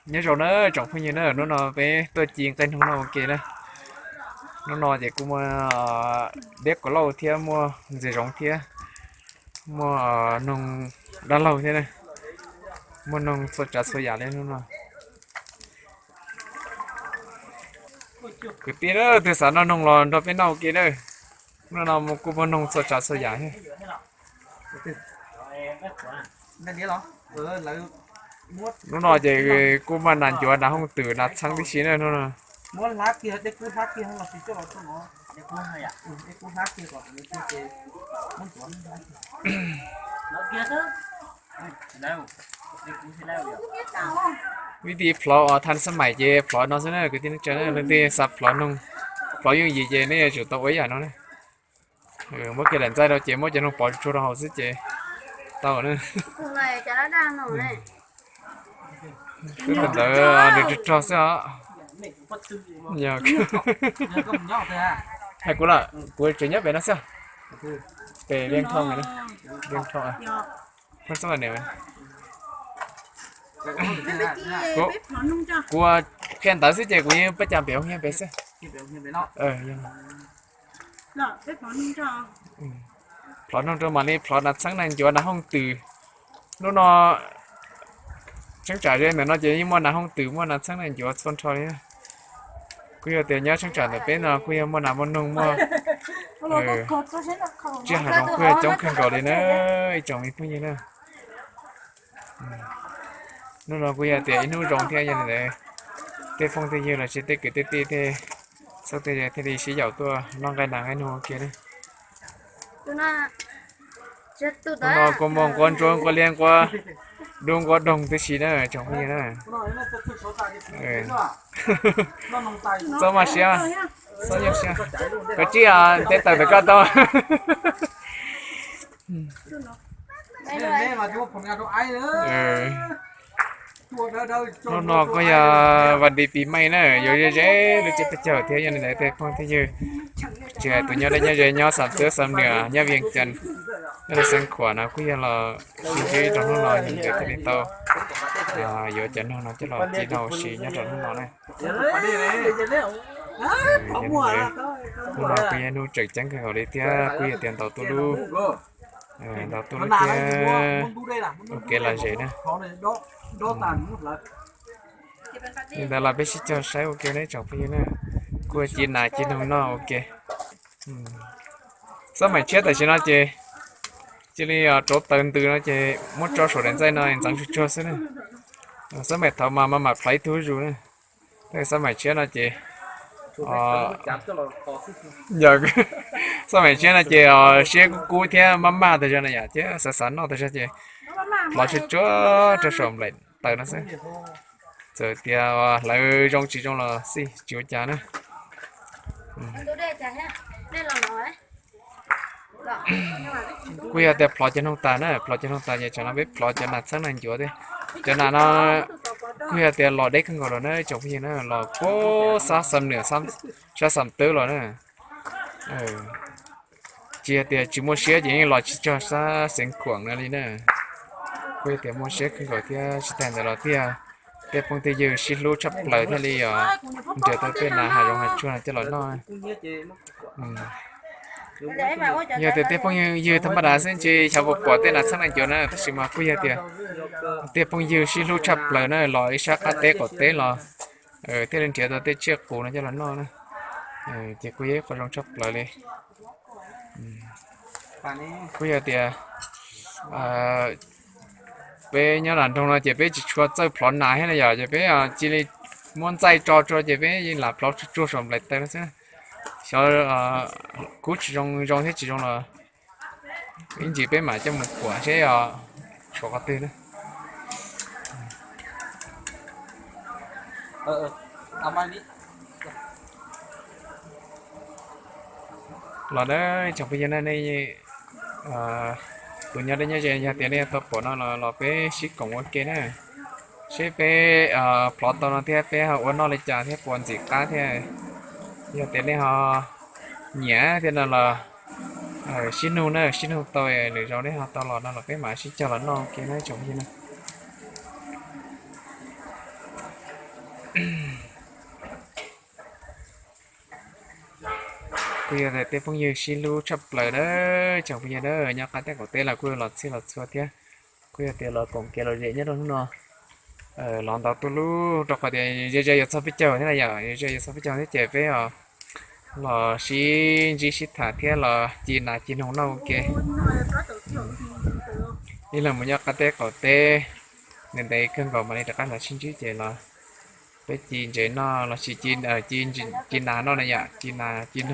Nyob zoo na tsoom phooj ywg na, hnub no peb tuaj ci nqaij noog noj ua ke na. Hnub no ces kuj muaj deb kaus lauj thiab muaj ntxias zoov thiab muaj noog dab laug thiab na. Muaj noog txhua tsav txhua yam li hnub no. Kwv tij na, twg xav noj noog los nrog peb noj ua ke na. Hnub no kuj muaj noog txhua tsav txhua yam thiab. Hnub no ces kuj muaj nas ncuav nas hooj twm nas txheeb tib si na hnub no. Vib ti plhov os, thaj xab maim ces plhov no xwb na kwv tij neej tsa na, leej twg xav plhov noog, plhov yooj yim ces nej yuav tsum tau ua ib yam no na. Muab kiag daim ntxaij rau ces muab cov noog pov tsuag rau hauv xwb ces tau na. Twb thaum ntawd nws rog rog xwb os. Hais kuv lawm, kuv tseem nyob pem no xwb. Pem Viaj Thoo, Viaj Thoo, Phooj Xab Niam. Kuv qhia ntawv xwb ces kuv yeej pab cas pem hoo hiab pem xwb. Plhov noog rau mam li plhov nas txheeb nas ncuav nas hooj twm. Hnub no cheeb tsam ze ntawm no ces yeej muaj nas hooj twm muaj nas txheeb nas ncuav txhua nrho li. Kuj yog tias nyob cheeb tsam ntawm peb no kuj yog muaj nas muaj noog muaj tsiaj hav zoov kuj yog coob kawg nkaus li na ib tsoom me phooj ywg na. Hnub no kuj yog tias ib hnub zoo thiab yog li ntawd tej phooj tej ywg los sis tej kwv tej tij tej txheeb tej ze thiaj li sib yaum tuaj noj nqaij nas nqaij noog ua ke na. Hnub no kuj muaj nquab ntsuab nquab liab nquab dub nquab doog tib si na tsoom phooj ywg na. Txhob maj siab, txhob nyuaj siab, kav tsij nte tawm ntawm koj tau. Hnub no kuj yog vas dis pis mej na, yuav ze ze lub tsev peb caug thiab yog li ntawd tej phooj tej ywg, tsis hais tus nyob deb nyob ze nyob Xam Txwb Xam Nwm nyob Vias Cas nyob rau Xeev Khuam no kuj yog los sib ntsib rau hnub no yog li ntawd thiaj li tau yuav cov noog no coj los ci noj ua si nyob rau hnub no na. Hnub no kuj yog hnub tseem ceeb kawg nkaus li thiab kuj yog tias ntaus tuaj lub, ntaus tuaj lub thiab ua kev lom zem na. Li ntawd los peb sib cog saib ua ke na tsoom phooj ywg na, kuj ci nas ci noog noj ua ke. Xab maim tshiab tam sim no ces cia li rauv taws ntws no ces muab tso saum daim ntxaij no ntxeev tsuag tsuag xwb na. Xab maim thaud mas maj mam plhov ib tug zuj zus na. Xab maim tshiab no ces, xab maim tshiab no ces siab kub kub thiab maj maj tas zog na yom, thiab xav xav noj tas zog ces plhov tsuag tsuag rau saum nplaim taws no xwb. Txawm tias hlawv zoo tsis zoo los xij tsis ua cas na. Kuj yog tias plhov cov noog tas na, plhov cov noog tas ces tsam no peb plhov cov nas txheeb nas ncuav thiab. Cov nas no kuj yog tias los deb kawg nkaus los na tsoom phooj ywg na, los puag sab Xam Nwm, sab Xam Twb los na. Tsis yog tias tsis muaj siab ces yeej los tsis txog sab Xeev Khuam no li na. Kuj yog tias muaj siab kawg nkaus thiab tsis tas ntawd los thiaj tej phooj tej ywg sib hlub tshaj plaws thiaj li os nrhiav tau tej nas hav zoov hav tsuag no coj los noj. Yog tias tej phooj ywg tham ma das xwb ntshe xyov puas pom tej nas txheeb nas ncuav na, tab sis mas kuj yog tias tej phooj ywg sib hlub tshaj plaws na los ib sab qab teb qaum teb los thiaj li nrhiav tau tej tsiaj qus no coj los noj na. Ces kuj yog ib qho zoo tshaj plaws li. Kuj yog tias peb nyob nram nroog no ces peb tsis tshua txawj plhov nas thiab na yom, ces peb cia li muab ntxaij tso tso ces peb yeej lam plhov tsuag tsuag saum nplaim taws no xwb. Xyov kub tsis zoo zoo thiab tsis zoo los ib ntsis peb mam coj mus kuam seb tshuav qhov twg na. Los na tsoom phooj ywg na, nej tus nyob deb nyob ze yog tias nej tau pom no los peb sib koom ua ke na, seb peb plhov tau no thiab peb ho ua noj li cas thiab puas ntxim qab thiab. Yog tias nej ho nyiam thiab no los Sib nug na, sib nug tau lwm zaus nej ho tau los no los peb mam sib cog los noj ua ke na tsoom phooj ywg na. Kuj yog tias tej phooj ywg sib hlub tshaj plaws na tsoom phooj ywg na, nyob qab teb qaum teb los kuj los txhij los txhua thiab. Kuj yog tias los koom kev lom zem nyob rau hnub no los ntau tuaj lub, rau qhov tias ze ze yuav txog peb caug thiab na yom, ze ze yuav txog peb caug thiab ces peb los sib ntsib sib tham thiab los ci nas ci noog noj ua ke. Ib leeg mus nyob qab teb qaum teb, ntev ntev kawg nkaus mam li rov qab los sib ntsib ces los peb ci ntses noj los sis ci nas noj na yom, ci nas ci